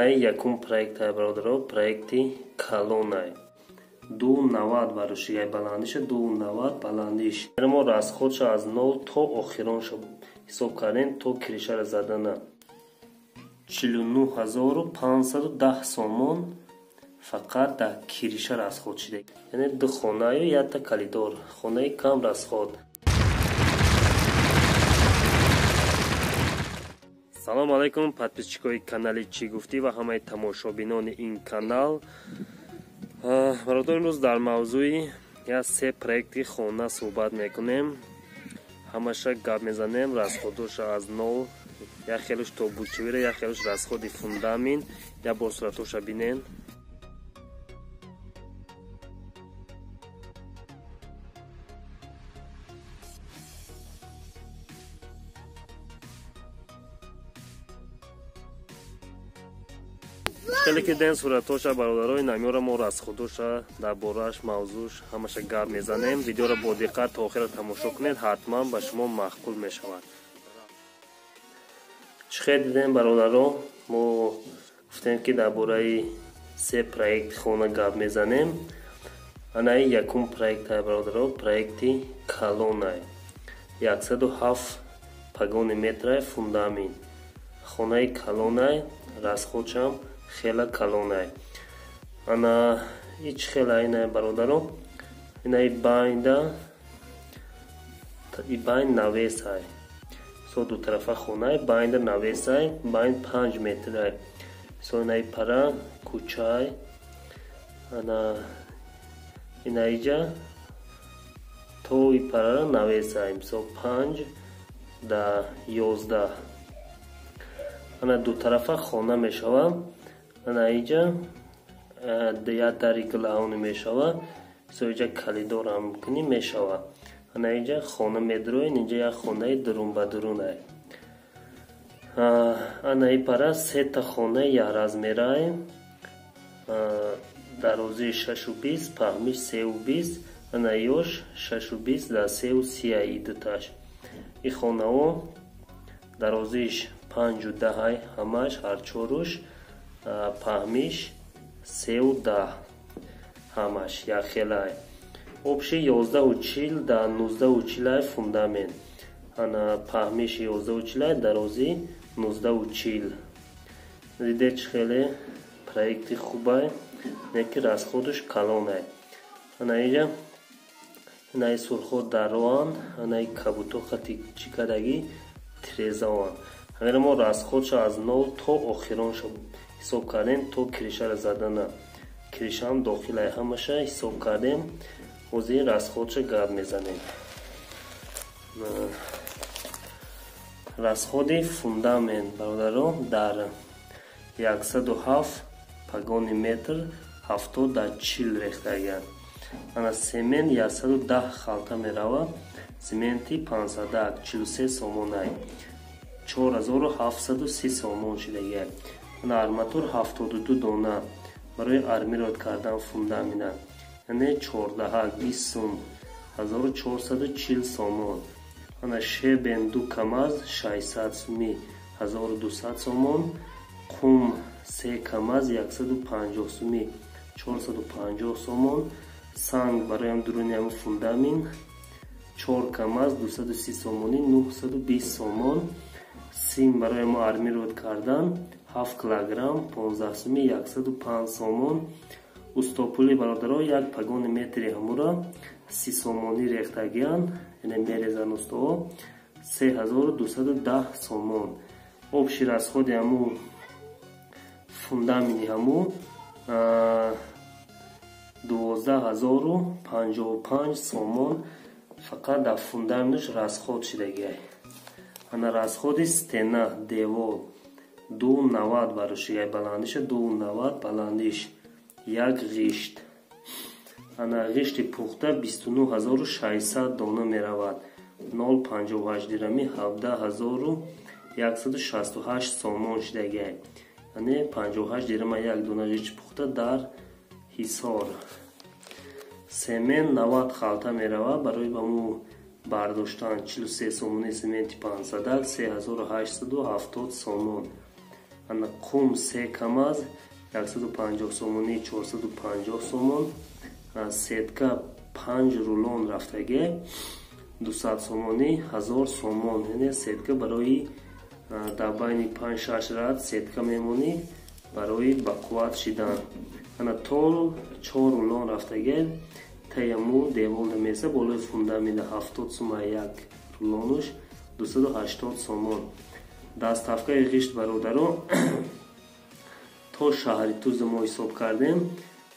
Якум проект бародаро, проекти калонай. 2,90 барошигай баландиша, 2,90 баландиш. Мо расходша аз 0 то охиронша ҳисоб кардем, то кришара задана. 49510 сомон фақат дар кириша расход шуда. Яъне ду хонаю якта коридор, хонаи кам расход. Салом алайкум подписчикои канали Чӣ гуфтӣ ва ҳамаи тамошобинони ин канал. Бародар, имрӯз дар мавзӯи як се проекти хона суҳбат мекунем. Ҳамаша гап мезанем, расходоша аз нол, як хелуш то бучивира, як хелуш расходи фундамент, як бор суратоша бинен. Хеле ки ден суратоша бародарои намёра мо расходоша дар бораш мавзӯш ҳамаша гап мезанем. Видеоро бо диққат то охира тамошо кунед, ҳатман ба шумо маъқул мешавад. Чӣ хел дидем бародаро, мо гуфтем ки дар бораи се проекти хона гап мезанем. Анаи якум проект бародаро, проекти калонай. 107 пагони метрай фундамент. Хонаи калонай, расходшам хела калонай. Ана ич хела инай бародаро, инаи байнда и байн навесай. Со ду тарафа хонай, байнда навесай, байн 5 метрай. Со инаи пара кӯчай. Ана инаиҷа то и парара навесай. Мисол 5 да 11. Ана ду тарафа хона мешава. Ана иҷа як дари главни мешава, со иҷа коридор ҳам кунӣ мешава. Ана иҷа хона медроен, инҷа як хонаи дурун ба дурунай. Ана и пара сета хонаи якразмерай, дарозии 6,20, паҳмиш 3,20, ана ёш 6,20 да 3,30 и дуташ. И хонао дарозиш 5,10 ҳамаш ҳар чоруш, паҳмиш 3,10 ҳамаш якхелай. Обши 11,40 да 19,40 фундамент. Ана паҳмиш 11,40, дарозӣ 19,40. Диде чӣ хеле проекти хубай, неки расходуш калонай. Ана иҷа инаи сурхо дароанд, анаи кабуто хати чӣ кардагӣ тирезаоанд. Ҳамеро мо расходша аз 0 то охиронша ҳисоб кардем, то кришара задана. Кришаам дохилай ҳамаша ҳисоб кардем. Ҳозир расходша гап мезанем. Расходи фундамент бародаро дар 107 пагони метр 70 да 40 рехтагианд. Ана семент 110 халта мерава, сементи 500 43 сомонай. 4730 сомон шидагиай. Ана арматур 72 дона барои армировать кардан фундамента. Яъне 14 20 сум 1440 сомон. Ана шебен 2 камаз 600 суми 1200 сомон. Қум 3 камаз 150 суми 450 сомон. Санг барои дуруни ҳамин фундамент 4 камаз 230 сомони 920 сомон. Сим барои мо армировать кардан 7 килограмм 15 суми 105 сомон. Устопули бародаро як пагони метри ҳамура 30 сомонӣ рехтагианд, яъне мерезан устоо 3210 сомон. Общий расходи ҳаму фундамени ҳаму 12055 сомон фақат дар фундаментш расход шидагиай. Ана расходи стена девол 2,90 барошигай баландиша, 2,90 баландиш, як ғишт. Ана ғишти пухта 29600 дона меравад, 0,58 дирами 17168 сомон шидагиай. Яъне 58 дирама як дона ғишти пухта дар Ҳисор. Семент 90 халта меравад барои ба мо бардоштан 43 сомони сементи 500 3870 сомон. Ана қум се КамАЗ 150 сомонӣ, 450 сомон. Сетка 5 рулон рафтаге 200 сомонӣ, 1000 сомон. Яъне сетка барои дар байни 5-6 ряд сетка мемонӣ барои бақувват шидан. Ана тол 4 рулон рафтаге таяму девол намеса болои фундамента 70 сума як рулонуш, 280 сомон. Доставкаи ғишт, бародаро, то шаҳри Туза мо ҳисоб кардем.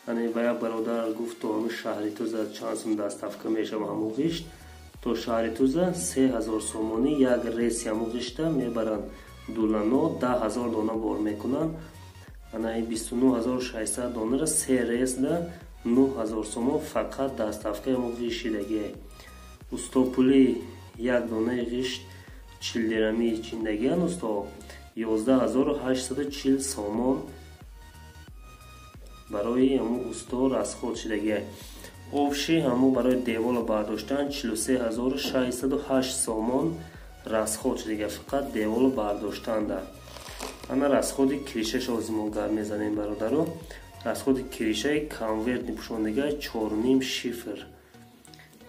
Ане ба як бародар гуфт, то ҳамин шаҳри Туза чанд сум доставка мешава ҳамун ғишт? То шаҳри Туза 3000 сомонӣ як рейси ҳамун ғишта мебаранд. Дулано 10 000 дона бор мекунанд. Ана 29 600 донара се рейсда 9000 сомон фақат доставкаи ҳамун ғишт шидагие. Устопулӣ як донаи ғишт 40 дирамӣ чиндагиян усто, 11 840 сомон барои ҳамун усто расход шидагия. Общий ҳамун барои девола бардоштан 43 608 сомон расход шидагия, фақат девола бардоштанда. Ана расходи крышаш ҳозир мо гап мезанем, бародаро. Расходи крышаи конвертный пӯшондагия чорним шифр.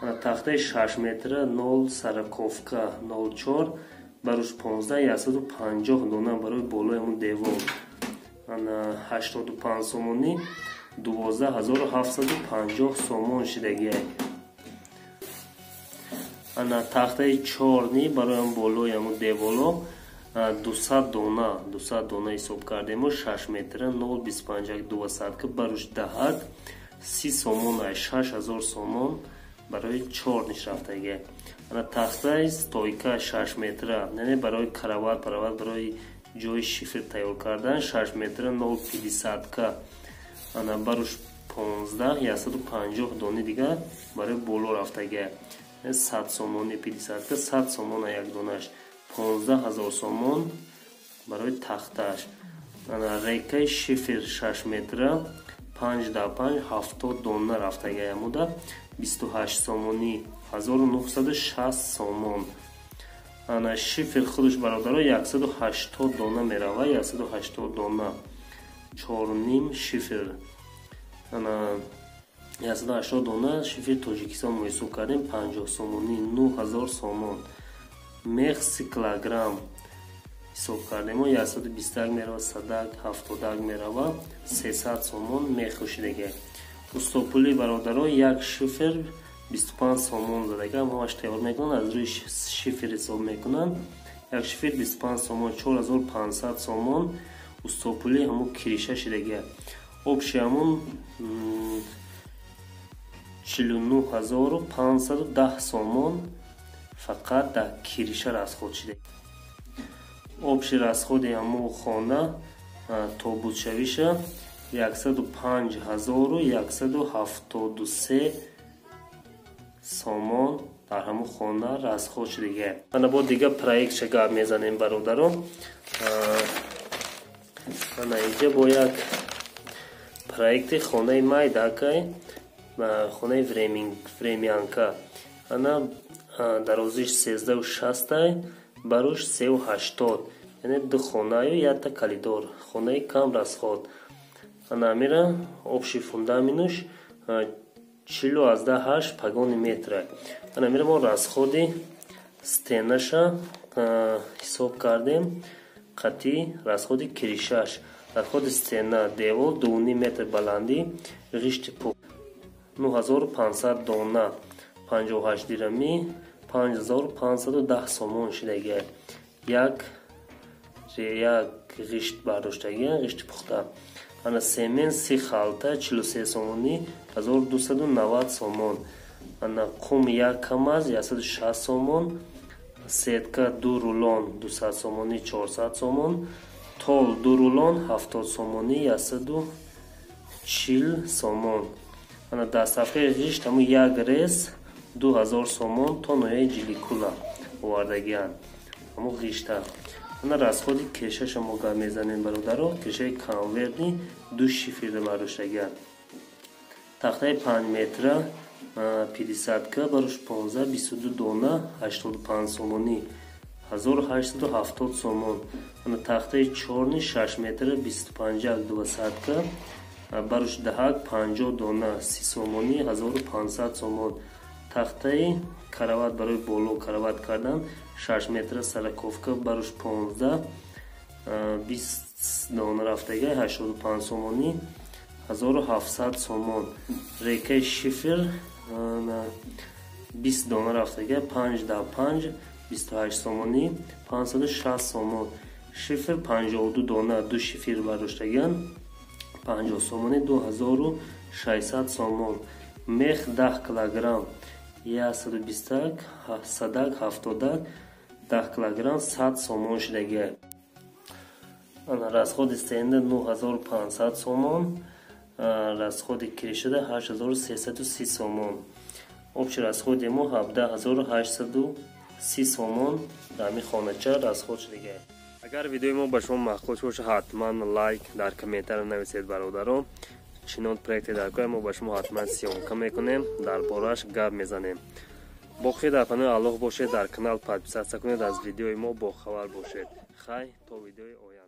Ана тахтаи 6 метра нол сороковка 0,4 барош 15, 150 дона барои болои ҳамун девол. Ана 85 сомонӣ, 12 750 сомон шидагия. Ана тахтаи чорни барои ҳам болои ҳамун деволо 200 дона, 200 дона ҳисоб кардему 6 метра 0,25 двадцатка барош даҳак 30 сомон, ай 6000 сомон барои чорниш рафтагия. Ана тахтаи стойка 6 метра, яъне барои кровать парават, барои ҷои шифр тайёр кардан, 6 метра 0,50-ка, ана барош 15, 150 дони дигар барои боло рафтагия, 100 сомони, пятидесятка 100 сомона як донаш, 15 000 сомон барои тахташ. Ана рейкаи шифр 6 метра 5 да 5, 70 дона рафтагия муда 28 сомонӣ, 1960 сомон. Ана шифр худаш, бародаро, 180 дона мерава, 180 дона чорним шифр. Ана 180 дона шифри Тоҷикистон мо ҳисоб кардем 50 сомонӣ, 9000 сомон. Мех 30 килограмм ҳисоб кардемо, 121 мерава, садак 71 мерава, 300 сомон мех шидага. Устопули, бародаро, як шифр 25 сомон задага, ҳамаш тайёр мекунанд, аз рӯи шифр ҳисоб мекунанд. Як шифр 25 сомон, 4500 сомон устопули ҳамун крыша шидага. Общий ҳамун 49 510 сомон фақат дар крыша расход шуда. Общий расходи ҳамун хона тобутшавиша 105 173 сомон дар ҳамун хона расход шудага. Ана бо дига проектша гап мезанем, бародаро. Ана инҷа бо як проекти хонаи майдакай, хонаи времянка. Ана дарозиш 13,60-ай, барош 3,80, яъне ду хонаю якта коридор, хонаи кам расход. Ана амира общий фундаментуш 40,8 погони метра. Ана амира мо расходи стенаша ҳисоб кардем қатъи расходи крышаш. Расходи стена девол 2,5 метр баландӣ, ғишти пух 9500 дона, 58 дирамӣ, 5510 сомон шидагия. Як ғишт бардоштагия, ғишти пухта. Ана семент 30 халта 43 сомонӣ, 1290 сомон. Ана қум як КамАЗ 160 сомон, сетка ду рулон 200 сомонӣ, 400 сомон, тол ду рулон 70 сомонӣ, 140 сомон. Ана доставкаи ғишт ҳамун як рейс 2000 сомон то ноҳияи Ҷиликула овардагианд ҳамун ғишта. Ана расходи крышаша мо гап мезанем, бародаро. Крышаи конвертный ду шиферда бардоштагианд. Тахтаи 5 метра пятидесятка барош 15, 22 дона, 85 сомонӣ, 1870 сомон. Ана тахтаи чорни 6 метра 25 двадцатка, баруш даҳак 50 дона, 30 сомонӣ, 1500 сомон. Тахтаи карават барои боло карават кардан 6 метра сороковка, баруш 15, 20 дона рафтага, 85 сомонӣ, 1700 сомон. Рейкаи шифер 20 дона рафтага, 5 да 5, 28 сомонӣ, 560 сомон. Шифер 52 дона, ду шифер бардоштаган, 50 сомонӣ, 2600 сомон. Мех 10 килограмм, 120, садак 70, 10 килограмм 100 сомон шудагия. Расходи стенда 9500 сомон, расходи крышада 8330 сомон. Общий расходи мо 17830 сомон дар ҳамин хонача расход шудагия. Агар видеои мо ба шумо маъқул бошад, ҳатман лайк, дар комментария нависед, бародарон. Чинон проекте дар кор, мо ба шумо ҳатман съёмка мекунем, дар борааш гап мезанем. Боқӣ дар паноҳи Аллоҳ бошед, дар канал подписаться кунед, аз видеои мо бохабар бошед. Хай, то видеои оянда.